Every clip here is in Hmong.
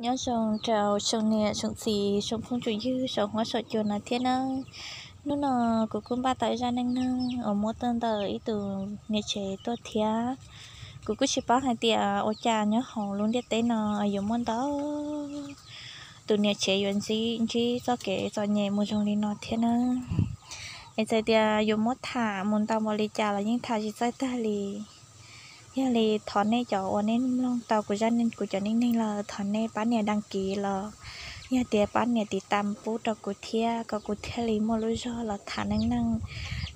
Nyob zoo rau tsoom niam tsoom txiv tsoom phooj tsoom ywg saum huab saum cua no thiab nawb. Hnub no kuv kuj npaj tau ib zaj neej neeg uas muab tuaj ntawm ib tus niam tsev tuaj thiab. Kuv kuj tsis paub hais tias ua cas nyob hauv lub ntiaj teb no yuav muaj ntau tus niam tsev yuav ntsib txoj kev txom nyem mus zoo li no thiab nawb. Es txawm tias yuav muab tham mus ntau npaum li cas los yeej tham tsis txawj tag li. Yog li thov nej cov uas nej mloog tau kuv zaj neej, kuv cov neej neeg lawm, thov nej pab nias đăng ký los yog tias pab nias tiv tam pub rau kuv thiab, kom kuv thiaj li muaj lub zog los tham neej neeg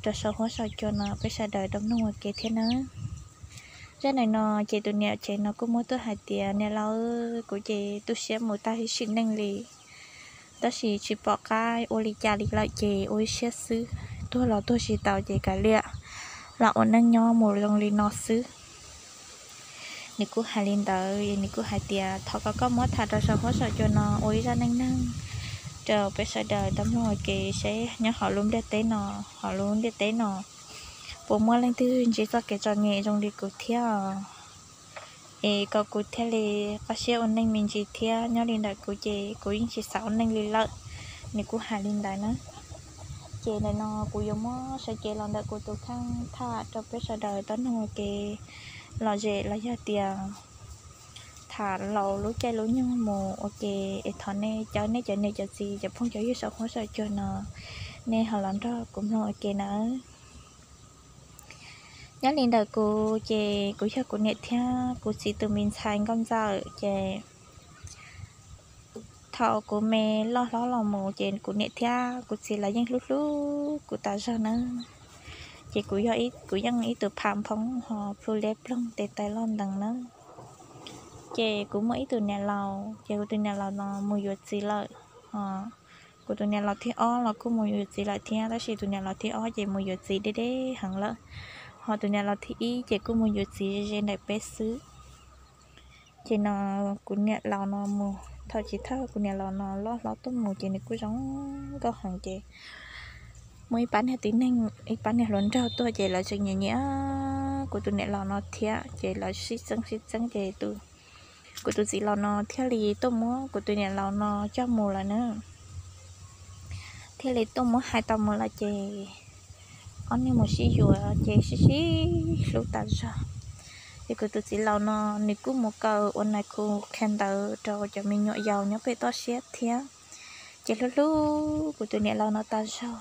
rau saum huab saum cua no peb sawv daws tau mloog ua ke thiab nawb. Zaj ntawm no ces tus niam tsev no kuj muab tuaj hais tias, niam laus, kuv ces tu siab mus tag ib sim neej li, tab sis tsis pom qab ua li cas li lawm ces ua ib siab xwb, tuag los tuag tsis tau ces kav liam, los ua neej nyob mus zoo li no xwb. Nws kuj hais li ntawd, nws kuj hais tias thov kom koj muab tham rau saum huab saum cua no ua ib zaj neej neeg rau peb sawv daws tau mloog ua ke seb nyob hauv lub ntiaj teb no, hauv lub ntiaj teb no puas muaj leej twg ntsib txoj kev txom nyem zoo li kuv thiab, es kom kuv thiaj li qab siab ua neej me ntsis thiab. Nyob li ntawm kuv ces kuv yeej tsis xav ua neej li lawm. Nws kuj hais li ntawd na. Ces ntawm no kuv yuav muab sawv cev los ntawm kuv tus kheej tham rau peb sawv daws tau mloog ua ke lom zem los yog tias tham laus lub caij lub nyoog mus ua ke, es thov nej cov, nej cov niam cov txiv cov phooj cov ywg saum huab saum cua no, nej ho los nrog kuv mloog ua ke nawb. Nyob li ntawm kuv ces kuv yog kuv niam thiab kuv txiv tus me ntxhais nkauj ntxawm ces thaum kuv me loj hlob los mus ces kuv niam thiab kuv txiv lawv yeej hlub hlub kuv tas zog nawb. Ces kuv yog, kuv yeej ib tug pha phoob ho plhu liab ploog tes taw loj ntees nawb. Ces kuv muaj ib tug niam laus, ces kuv tus niam laus no mus yuav txiv lawm. Kuv tus niam laus thib ob los kuj mus yuav txiv lawm thiab, tab sis tus niam laus thib ob ces mus yuav txiv deb deb heev lawm. Ho tus niam laus thib ib ces kuj mus yuav txiv ze ze ntawm peb xwb. Ces no kuv niam laus no mus, thaum chiv thawj kuv niam laus no loj hlob tuaj mus ces nws kuj zoo nkauj heev ces muaj ib pab niag tib neeg, ib pab niag hluas nraug tuaj ces lawv tseem nyiam nyiam kuv tus niam laus no thiab ces lawv sib txeeb sib txeeb ces kuv tus txiv laus no thiaj li tuaj muab kuv tus niam laus no coj mus lawm na. Thiaj li tuaj muab hais tau mus lawm ces ob niag mus sib yuav ces sib sib hlub tas zog. Ces kuv tus txiv laus no nws kuj mus kaw ua nais khu qhia ntawv rau cov me nyuam yaus nyob pem toj siab thiab. Ces hlub hlub kuv tus niam laus no tas zog.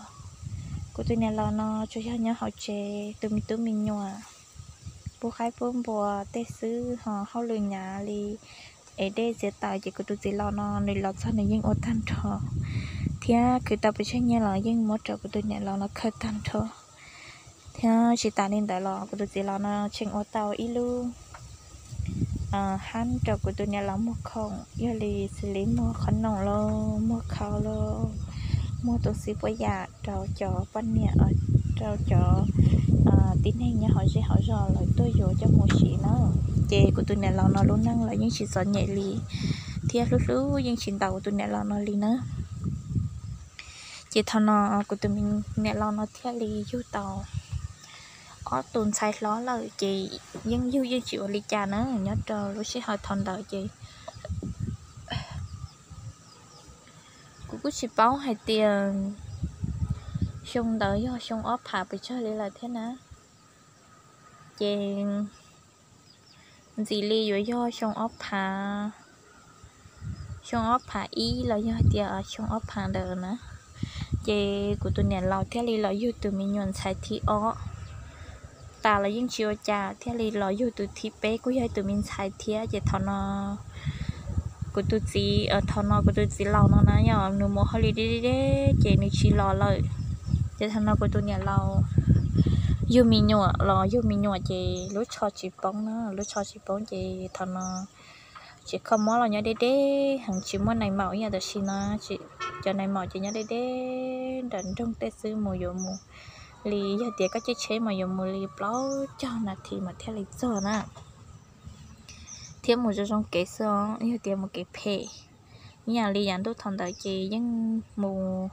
Kuv tus niam laus no tsuas yog nyob hauv tsev tu me tub me nyuam, pub qaib pub npua tej xwb, ho hauj lwm hnyav li es dej txiav taws ces kuv tus txiv laus no nws los txog nws yeej ua tag nrho, thiab khwv tau pes tsawg nyiaj los yeej muab rau kuv tus niam laus no khaws tag nrho. Thiab tsis tas li ntawd los kuv tus txiv laus no tseem ua tau ib lub hab rau kuv tus niam laus muag khoom, yog li xws li muag qhov noom los, muag khau los, muag tub xib puab yam rau cov poj niam, rau cov tib neeg nyob hauv zej hauv zos lawv tuaj yuav coj mus siv na. Ces kuv tus niam laus no lub neej los yeej tsis txom nyem li, thiab hlub hlub yeej tsis ntau kuv tus niam laus no li na. Ces thaum no kuv tus niam laus no thiaj li yug tau ob tus ntxhais hlob lawm ces yeej yug yeej tsis ua li cas na. Nyob rau lub sij hawm thaum ntawd ces kuv kuj tsis paub hais tias xyoo ntawd yog xyoo ob phav pes tsawg li lawm thiab na. Ces ntxim li yuav yog xyoo ob phav, xyoo ob phav ib los yog tias xyoo ob phav ntawd na. Ces kuv tus niam laus thiaj li los yug tus me nyuam ntxhais thib ob tas los yeej tsis ua cas, thiaj li los yug tus thib peb kuj yog tus me ntxhais thiab. Ces thaum no kuv tus txiv, thaum no kuv tus txiv laus no na yog nws mus hauj lwm deb deb ces nws tsis los lawm. Ces thaum no kuv tus niam laus yug me nyuam los yug me nyuam ces lub tsho tsis poob na, lub tsho tsis poob ces thaum no tsis kho mob los nyob deb deb heev, tsis muaj nais maum ib yam tam sim no. Cov nais maum ces nyob deb deb nram nroog tej xwb, mus yuav mus li yog tias koj caij tsheb mas yuav mus li plaub caug nas this mas thiaj li txog na. Thiab mus zoo zoo kev xwb os, yog tias mus kev phem ib yam li yav ntuj thaum ntawd ces yeej mus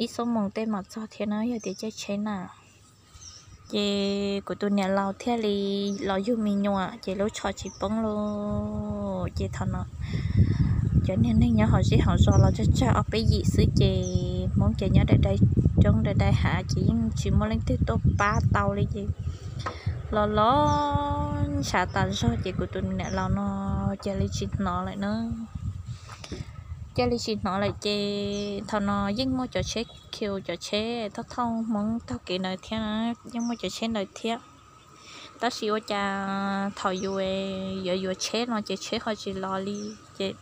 ib xuab moos tej mam txog thiab na yog tias caij tsheb na. Ces kuv tus niam laus thiaj li los yug me nyuam ces lub tsho tsis poob lauj. Ces thaum no cov niag neeg nyob hauv zej hauv zos los tsawg tsawg ob peb yim xwb ces Hmoob ces nyob dai dai roob dai dai hav ces yeej tsis muaj leej twg tuaj pab tau li ces los los ntshav tas zog ces kuv tus niam laus no cia li tsis hnov lawm na. Cia li tsis hnov lawm ces thaum no yeej muaj cov tsheb khiu cov tsheb thauj thauj Hmoob taug kev ntawd thiab, yeej muaj cov tsheb ntawd thiab. Tab sis ua cas thaum yus yuav yuav tsheb no ces tsheb ho tsis los li ces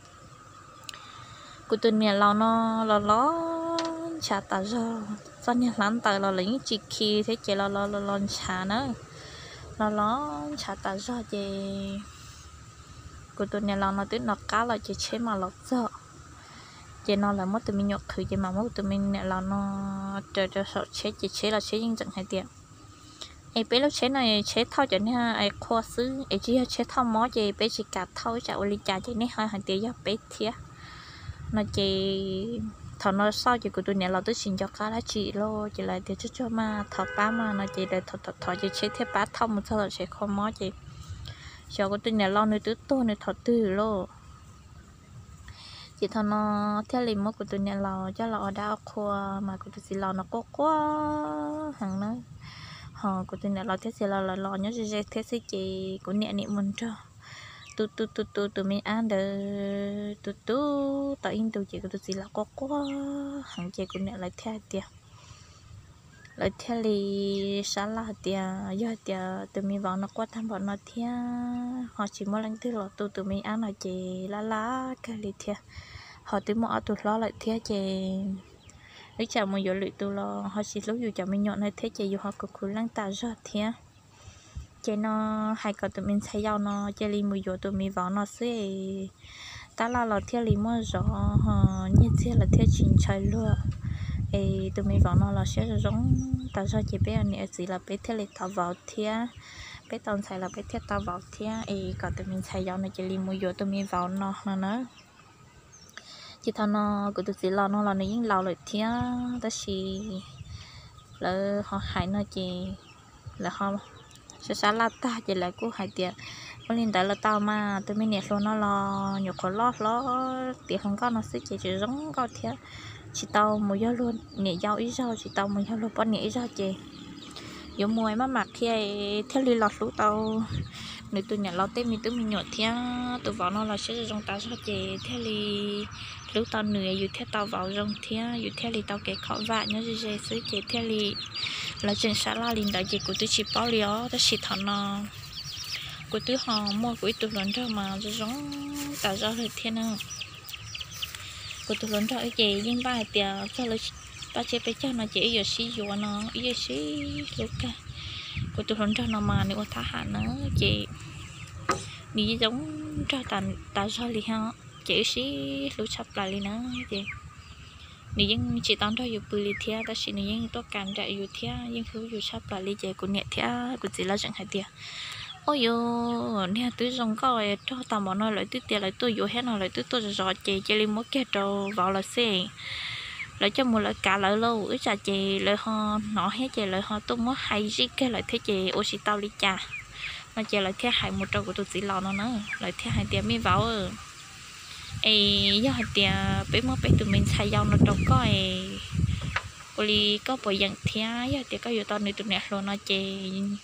kuv tus niam laus no los los ntshav tas zog, txoj niag hlab ntaws los lawv yeej tsis khi thiab ces los los los los ntshav na, los los ntshav tas zog ces kuv tus niam laus no twb nov qab lawm ces tsheb mam los txog. Ces no lawv muab tus me nyuam qhwv ces mam muab kuv tus me niam laus no raws rau saum tsheb ces tsheb los tsheb yeej tseem hais tias es peb lub tsheb no tsheb thauj cov niag qhua xwb es tsis yog tsheb thauj mob ces peb tsis kam thauj, ib tsam ua li cas ces nej ho hais tias yog peb thiab no ces thaum no xauj ces kuv tus niam laus twb tsis nco qab dab tsi lauj ces lawv tias tsuag tsuag mas thov pab mas no ces lawv thov thov thov ces tsheb thiaj pab thauj mus txog tom tsev kho mob ces xyov kuv tus niam laus nws twb tuag nws thaum twg lauj. Ces thaum no thiaj li muab kuv tus niam laus coj los ua dab ua qhua mas kuv tus txiv laus no quaj quaj heev na. Ho kuv tus niam laus thiab txiv laus lawv los nyob ze ze thiab xwb ces kuv niam nim mus nrog tu tu tu tu tus me ab ntawd tu tu tau ib ntus ces kuv tus txiv laus quaj quaj heev ces kuv niam lawv thiaj hais tias, lawv thiaj li sab laj hais tias yog hais tias tus me vauv no quaj tag npaum no thiab ho tsis muaj leej twg los tu tus me ab no ces laj laj kawg li thiab. Ho twb muaj ob tug hlob lawm thiab ces ib tsam mus yuav lwm tus los ho tsis hlub yus cov me nyuam no thiab ces yus ho khuv khuv leej tas zog thiab. Ces no hais kom tus me ntxhais yau no cia li mus yuav tus me vauv no xwb, tab laj los thiaj li muaj zov ho nyiaj txiag los thiaj tsis ntshaw luag. Es tus me vauv no los siab zoo zoo tas zog ces peb ua niam ua txiv los peb thiaj li tau vauv thiab, peb tau ntxhais los peb thiaj tau vauv thiab, es kom tus me ntxhais yau no cia li mus yuav tus me vauv no no na. Ces thaum no kuv tus txiv laus no los nws yeej laus lawm thiab tab sis lawv ho hais no ces lawv ho sab sab laj tag ces lawv kuj hais tias ua li ntawd los tau mas, tus me niam hluas no los nyuam qhuav loj hlob tiav hluas nkauj no xwb ces tsis zoo nkauj thiab, tsis tau mus yog luag niam yau ib zaug, tsis tau mus yog luag poj niam ib zaug ces yuav mus maj mam qhia thiaj li los hlub tau nws tus niam laus tej me tub me nyuam thiab. Tus vauv no los siab zoo tas zog ces thiaj li hlub tau nws, yus thiaj tau vauv zoo thiab yus thiaj li tau kev khom vam nyob ze ze xwb ces thiaj li lawv tseem sab laj li ntawd ces kuv twb tsis paub li os. Tab sis thaum no kuv twb ho muaj kuv ib tug hluas nraug mas zoo zoo tas zog lawm thiab na. Kuv tus hluas nraug wb ces yeej npaj hais tias txog lawv paj tsiab peb caug no ces wb yuav sib yuav no, wb yeej sib hlub kawg. Kuv tus hluas nraug no mas nws ua thab ham na ces nws yeej zoo nraug tas zog li thiab ces wb sib hlub tshaj plaws li na. Ces nws yeej tsis tau nrog yus pw li thiab tab sis nws yeej tuaj kam nraim yus thiab yeej hlub yus tshaj plaws li ces kuv niam thiab kuv txiv lawv tseem hais tias ua yus niag twb zoo nkauj rog tau npaum no lawv twb tias lawv tuaj yuav thiab no lawv twb tuaj zov zov ces cia li muab kiag rau vauv lawv xwb. Lawv coj mus lawv kav lawv lauj, ib tsam ces lawv ho hnov thiab ces lawv ho tuaj muab hais zij kiag lawm thiab ces ua tsis tau li cas no ces lawv thiaj hais mus rau kuv tus txiv laus no na, lawv thiaj hais tias me vauv, es yog hais tias peb muab peb tus me ntxhais yau no rau koj es ua li koj puas yeem thiab? Yog tias koj yuav tau nws tus niam hluas no ces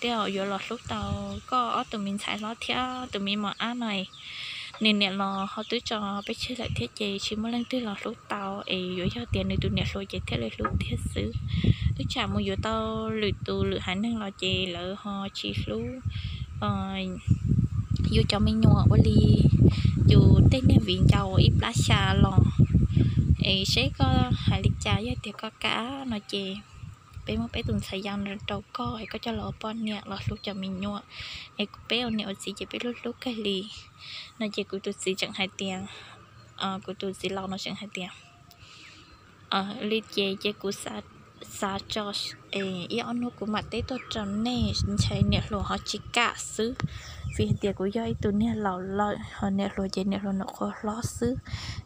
tej zaum yuav los hlub tau koj ob tug me ntxhais hlob thiab tus me mos ab no. Nws niam los ho twb tso peb tseg lawm thiab ces tsis muaj leej twg los hlub tau es yuav yog tias nws tus niam hluas ces thiaj li hlub tiag xwb. Ib tsam mus yuav tau lwm tus lwm haiv neeg los ces lawv ho tsis hlub yus cov me nyuam ua li yus tej niag viv ncaus ib plab xya los. Es seb koj hais li cas, yog tias koj kam no ces peb muab peb tus ntxhais yau no rau koj es koj coj los ua poj niam los hlub cov me nyuam es peb ua niam ua txiv ces peb hlub hlub kawg li no ces kuv tus txiv tseem hais tias, kuv tus txiv laus no tseem hais tias li ces ces kuv xav tso ib ob hnub kuv mam teb tuaj rau nej, ntshai niam hluas ho tsis kam xwb. Vim hais tias kuv yog ib tug niag laus lawm ho niam hluas ces niam hluas nyuam qhuav hlob xwb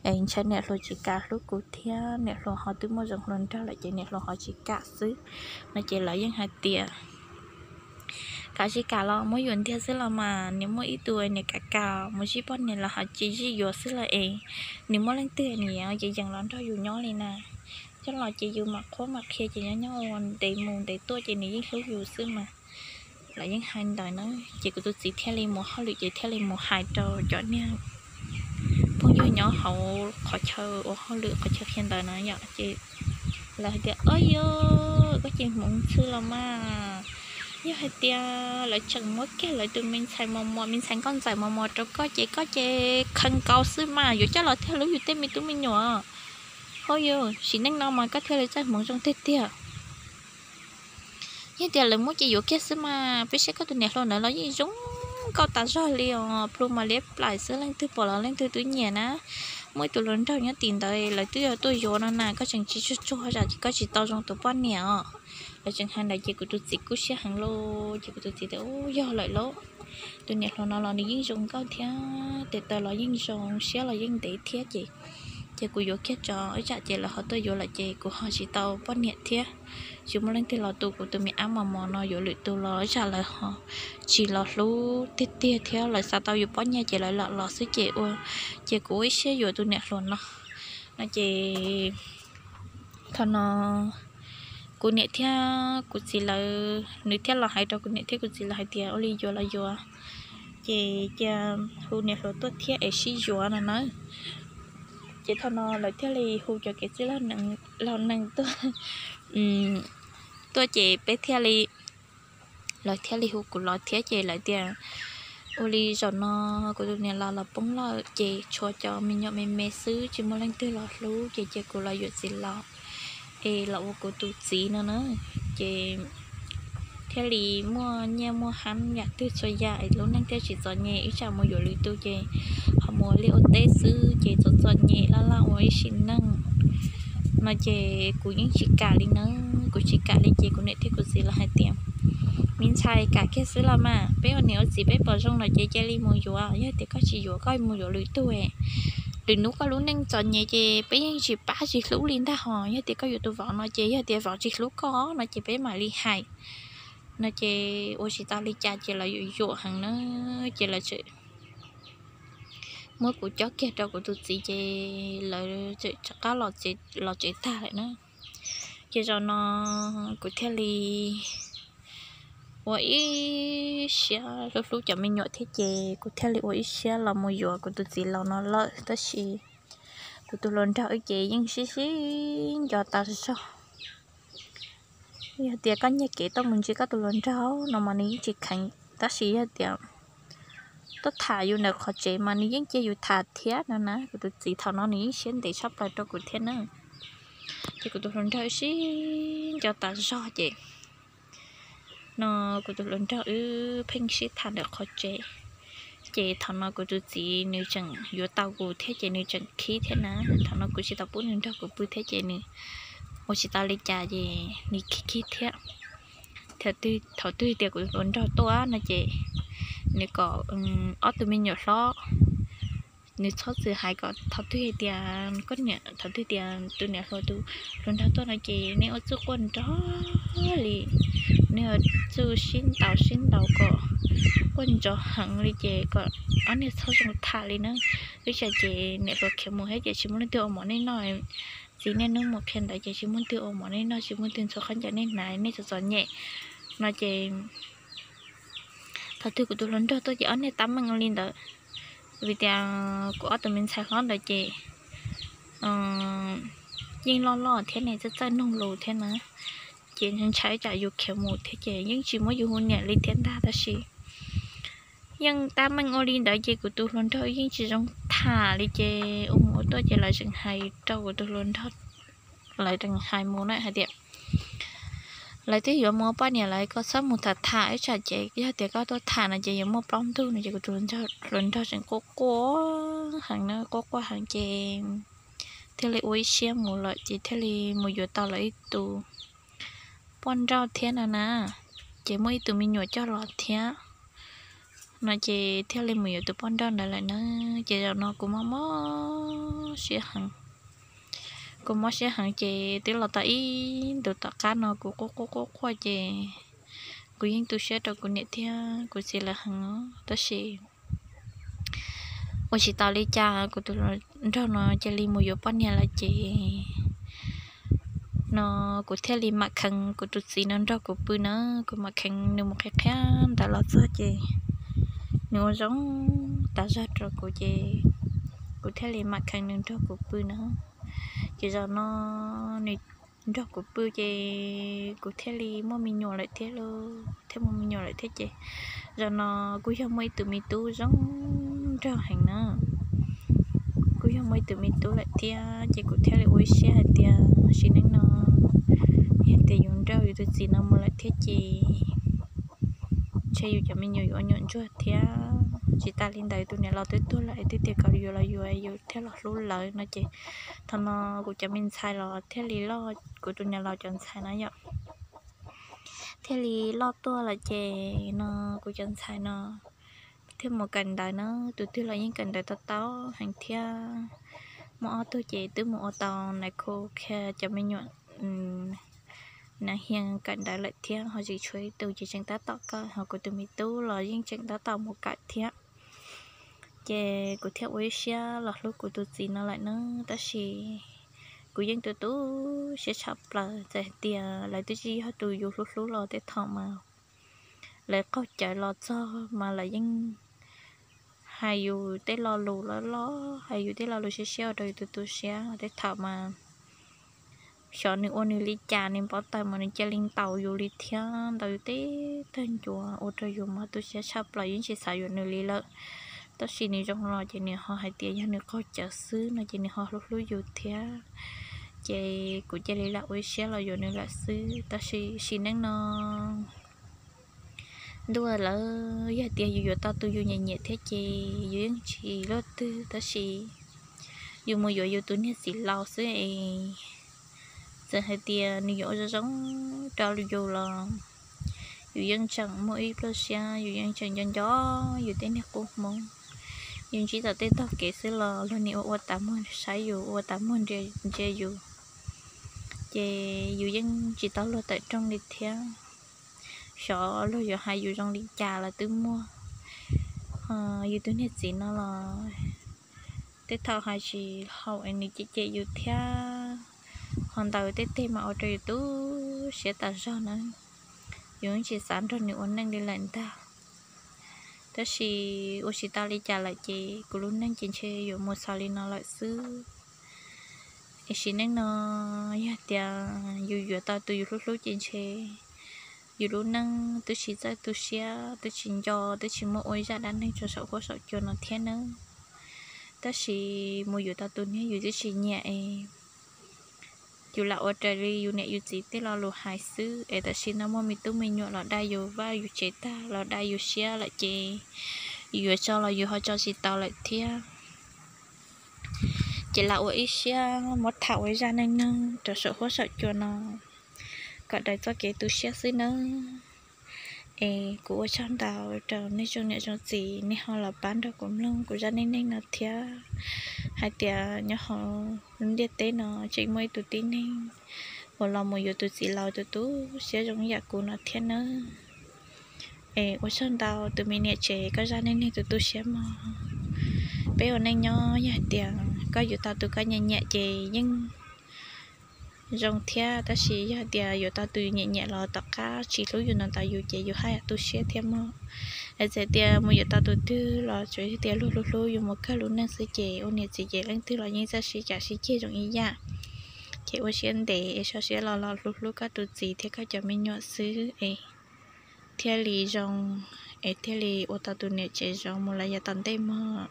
es ntshai niam hluas tsis kam hlub kuv thiab niam hluas ho twb muaj zoo hluas nraug lawm ces niam hluas ho tsis kam xwb no ces lawv yeej hais tias Kam tsis kam los muab yuav ntiag xwb los mas, nws muaj ib tug niam kam kam mus zij poj niam los ho tsis zij yuav xwb los es, nws muaj leej twg nws yeej yees los nrog yus nyob li na. Coj los ces yus mam qhuab mam qhia ces nyob nyob ua ntev mus ntev tuaj ces nws yeej hlub yus xwb mas. Lawv yeej hais ntawd na, ces kuv tus txiv thiaj li mus hauj lwm ces thiaj li mus hais rau cov niag phooj ywg nyob hauv qhov chaw ua hauj lwm qhov chaw qhia ntawv na yom, ces lawv hais tias, Ob, yog koj ces hmoov tshwj los mas, yog hais tias lawv tseem muab kiag lawv tus me ntxhais mos mos, me ntxhais nkauj ntxawm mos mos rau koj ces koj ces kheev nkaus xwb mas, yuav coj los thiaj hlub yus tej me tub me nyuam. Hauj yog sim neej no mas koj thiaj li txawj hmoov zoo tiag tiag. Yog tias lawv muab ces yuav kiag xwb mas, peb saib koj tus niam hluas ntawd los yeej zoo nkauj tas zog li os, plhu mas liab plaim xwb, leej twg pom los leej twg twb nyiam na. Muaj ib tus hluas nraug nyob tim ntawd lawv twb yog tuaj yuav no na, koj tseem tsis tsuag tsuag zam ces koj tsis tau zoo tus poj niam os. Lawv tseem hais ntawd ces kuv tus txiv kub siab heev lauj, ces kuv tus txiv tias, Ub, yog lawm lauj, tus niam hluas no los nws yeej zoo nkauj thiab, tes taw los yeej zoo, siab los yeej ntev thiab ces, ces kuv yuav kiag tso, ib tsam ces lawv ho tuaj yuav lawm ces kuv ho tsis tau poj niam thiab. Tsis muaj leej twg los tu kuv tus me ab mos mos no yuav lwm tus los ib tsam lawv ho tsis los hlub tiag tiag thiab, lawv xav tau yus pob nyiaj ces lawv lam los xwb ces ua, ces kuv ua ib siab yuav tus niam hluas no. No ces thaum no kuv niam thiab kuv txiv lawv, nws thiaj los hais rau kuv niam thiab kuv txiv lawv hais tias, Ua li yuav los yuav, ces cia hu niam hluas tuaj thiab es sib yuav no na. Ces thaum no lawv thiaj li hu cov kev txwj laus neeg tuaj, tuaj ces peb thiaj li, lawv thiaj li hu kuv los thiab ces lawv tias, Ua li zaum no kuv tus niam laus los poob lawm ces tshuav cov me nyuam me me xwb tsis muaj leej twg los hlub ces cia kuv los yuav txiv laus es los ua kuv tus txiv no na. Ces thiaj li muaj nyiaj muaj hab yam twg txhua yam es lub neej thiaj tsis txom nyem, ib tsam mus yuav lwm tus ces ho mus ua liaj ua teb xwb ces txom txom nyem laj laj ua ib sim neej no ces kuv yeej tsis kam li na. Kuv tsis kam li ces kuv niam thiab kuv txiv los hais tias, Me ntxhais, kam kiag xwb los mas, peb ua niam ua txiv peb pom zoo los ces cia li mus yuav, yog tias koj tsis yuav koj mus yuav lwm tus, lwm hnub koj lub neej txom nyem ces peb yeej tsis pab tsis hlub li ntag hos. Yog tias koj yuav tus vauv no ces yog tias vauv tsis hlub koj no ces peb mam li hais. No ces ua tsis tau li cas ces lawv yuam yuam heev na, ces lawv muab kuv cob kiag rau kuv tus txiv ces lawv txawm rov qab los tsev tag lawm na. Ces zaum no kuv thiaj li ua ib siab hlub hlub cov me nyuam thiab ces kuv thiaj li ua ib siab los mus yuav kuv tus txiv laus no lawm, tab sis kuv tus hluas nraug wb ces yeej sib sib nco tas zog. Yog tias koj nyiag kev tuaj mus ntsib koj tus hluas nraug no mas nws yeej tsis kheev, tab sis yog tias tuaj tham yus ntawm qhov tsev mas nws yeej cia yus tham thiab no na. Kuv tus txiv thaum no nws yeej siab ntev tshaj plaws rau kuv thiab na. Ces kuv tus hluas nraug wb sib nco tas zog ces no kuv tus hluas nraug wb pheej sib tham ntawm qhov tsev. Ces thaum no kuv tus txiv nws tseem yuav tau kuv thiab ces nws tseem khib thiab na. Thaum no kuv tsis tau pub nws nrog kuv pw thiab ces nws ua tsis tau li cas ces nws khib khib thiab. Thaum twg tias kuv tus hluas nraug tuaj no ces nws kom ob tug me nyuam hlob, nws txhob txwm hais kom thaum twg tias koj niam, thaum twg tias tus niam hluas tus hluas nraug tuaj no ces nej ua txuj quaj nrov li, nej ua txuj sib ntaus sib ntaus kom quaj nrov heev li ces kom ob niag txhob zoo tham li na. Ib tsam ces niam hluas khiav mus thiab ces tsis muaj leej twg ua mov nej noj, txiv niaj hnub mus qhia ntawv ces tsis muaj leej twg ua mov nej noj, tsis muaj leej twg ntxhua khaub ncaws nej hnav, nej txom txom nyem no ces thaum twg kuv tus hluas nraug tuaj ces ob niag tab meeg ua li ntawd, vim tias kuv ob tug me ntxhais hlob ntawd ces yeej loj loj thiab ne, txawj txawj noog lus thiab na, ces ntshai tsam yus khiav mus thiab ces yeej tsis muab yus hu niam li thiab ntag. Tab sis yeej tab meeg ua li ntawd ces kuv tus hluas nraug yeej tsis zoo tham li ces ua mus ua tuaj ces lawv tseem hais rau kuv tus hluas nraug, lawv tseem hais mus na hais tias lawv twb yuav mus ua poj niam lawm, koj txhob mus tham tham ib tsam ces yog tias koj tuaj tham no ces yuav muaj plaub ntug no ces kuv tus hluas nraug tseem quaj quaj heev na, quaj quaj heev ces thiaj li ua ib siab mus lawm ces thiaj li mus yuav tau lawv ib tus poj nrauj thiab no na, ces muaj ib tug me nyuam coj los thiab no ces thiaj li mus yuav tus poj nrauj ntawd lawm na. Ces zaum no kuv mob mob siab heev, kuv mob siab heev ces twb los tau ib ntus tom qab no kuv quaj quaj quaj quaj ces Kuv yeej tu siab rau kuv niam thiab kuv txiv lawv heev os, tab sis ua tsis tau li cas, kuv tus nraug no cia li mus yuav poj niam lawm ces no kuv thiaj li mam kheev kuv tus txiv no nrog kuv pw na, kuv mam kheev nws mus qhia qhia ntawd los txog ces nws ua zoo tas zog rau kuv ces kuv thiaj li mam kheev nws nrog kuv pw na. Ces zaum no nws nrog kuv pw ces kuv thiaj li muaj me nyuam lawm thiab lauj, thiaj muaj me nyuam lawm thiab ces zaum no kuj yog muaj ib tug me tub zoo nraug heev na. Kuj yog muaj ib tug me tub lawm thiab ces kuv thiaj li ua ib siab hais tias sim neej no yog tias yus nrauj yus tus txiv no mus lawm thiab ces ntshe yus cov me nyuam yuav ua nyuam ntsuag thiab. Tsis tas li ntawd tus niam laus twb tuag lawm es twb tias kom yuav los yuav yus thiaj los hlub lawv no ces thaum no kuv cov me ntxhais los thiaj li loj, kuv tus niam laus cov ntxhais na yom, thiaj li loj tuaj lawm ces no kuv cov ntxhais no thiaj mus kawm ntawv na, tus twg los yeej kawm ntawv tau tau heev thiab. Muaj ob tug ces twb mus ua tau nais khu qhia cov me nyuam na hias kawm ntawv lawm thiab, ho tseem tshuav ib tug ces tseem tab tom kawm, ho kuv tus me tub los yeej tseem tab tom mus kawm thiab. Ces kuv thiaj ua ib siab los hlub kuv tus txiv no lawm na, tab sis kuv yeej tu tu siab tshaj plaws txawm hais tias lawv twb tsis yog tus yus hlub hlub los tej thaum mas lawv qaug cawv los txog mas lawv yeej hais yus tej lo lus loj loj, hais yus tej lo lus siab siab ua rau yus tu tu siab tej thaum mas xyov nws ua nws li cas nws npau taws mas nws cia li ntaus yus li thiab, ntaus yus tej tag ncuav ua rau yus mas tu siab tshaj plaws yeej tsis xav yuav nws li lawm. Tab sis nws zoo los ces nws ho hais tias yog nws qaug cawv xwb no ces nws ho hlub hlub yus thiab. Ces kuv cia li lam ua ib siab los yuav nws lawm xwb, tab sis sim neej no ntuj lawm, yog tias yus yuav tau tus yus nyiam nyiam thiab ces yus yeej tsis luaj twg, tab sis yus mus yuav yus tus niag txiv laus xwb es txawm hais tias nws yuav ua zoo zoo rau yus los yus yeej tseem muaj ib pluag siab, yus yeej tseem nco nco yus tej niag qub hmoov. Yus ntsib tom tej tog kev xwb los luag nim ua ua tas muag saib yus, ua tas muag ntsia yus, ces yus yeej tsis tau luag tawm rooj li thiab. Xyov luag yuav hais yus zoo li cas los twb muaj. Yus tus niag txiv no los tej thaum hais tsis haum es nws cem cem yus thiab, ho ntaus tej teg mas ua rau yus tu siab tas zog na. Yus yeej tsis xav nrog nws ua neej li lawm ntag. Tab sis ua tsis tau li cas lawm ces kuv lub neej ces ntshe yuav mus txog li no lawm xwb. Es sim neej no yog tias yus yuav tau tus yus hlub hlub ces ntshe yus lub neej twb tsis txawj tu siab, twb tsis nco, twb tsis muaj ua ib zaj dab neeg rau saum huab saum cua no thiab nawb. Tab sis mus yuav tau tus niag yus twb tsis nyiam es yus lam ua raws li yus niam yus txiv tej lo lus hais xwb es tam sim no muaj me tub me nyuam los dai yus vaj yus tsev tag los dai yus siab lawm ces yus yuav tso los yus ho tso tsis tau lawm thiab. Ces lam ua ib siab muab tham ua ib zaj neej neeg rau saum huab saum cua no kom daws txoj kev tu siab xwb nawb. Es kuv ua tsaug ntau rau nej tsoom niam tsoom txiv nej ho los pab nrog kuv mloog kuv zaj neej neeg no thiab, hais tias nyob hauv lub ntiaj teb no tseem muaj ib tug tib neeg uas los mus yuav tus txiv laus tus tu siab zoo ib yam kuv no thiab nawb. Es ua tsaug ntau tus me niam tsev, koj zaj neej neeg tu tu siab mog. Peb ua neej nyob yog hais tias koj yuav tau tus koj nyiam nyiam ces yeej zoo thiab, tab sis yog hais tias yuav tau tus nyiam nyiam los tom qab tsis hlub yus ntau ntau yus ces yus haj yam tu siab thiab mog. Es txawm tias mus yuav tau tus twg los tsuas yog tias luag hlub hlub yus mus kawg lub neej xwb ces ua niam txiv ces leej twg los yeej txawj sib cav sib ceg zoo ib yam. Ces ua siab ntev es sawv siab los los hlub hlub koj tus txiv thiab koj cov me nyuam xwb es thiaj li zoo, es thiaj li ua tau tus niam tsev zoo mus lawm yav tom ntej mog.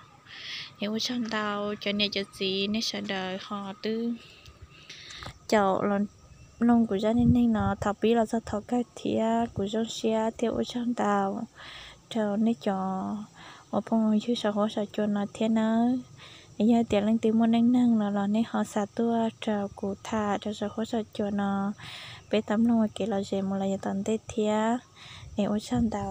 Es ua tsaug ntau cov niam cov txiv nej sawv daws ho twb caum los mloog kuv zaj neej neeg no thaum pib los txog thaum kawg thiab. Kuv zoo siab thiab ua tsaug ntau rau nej cov uas phooj ywg saum huab saum cua no thiab nawb. Yog tias leej twg muaj neej neeg no los nej ho xa tuaj rau kuv tham rau saum huab saum cua no, peb tau mloog ua kev lom zem mus lawm yav tom ntej thiab. Es ua tsaug ntau.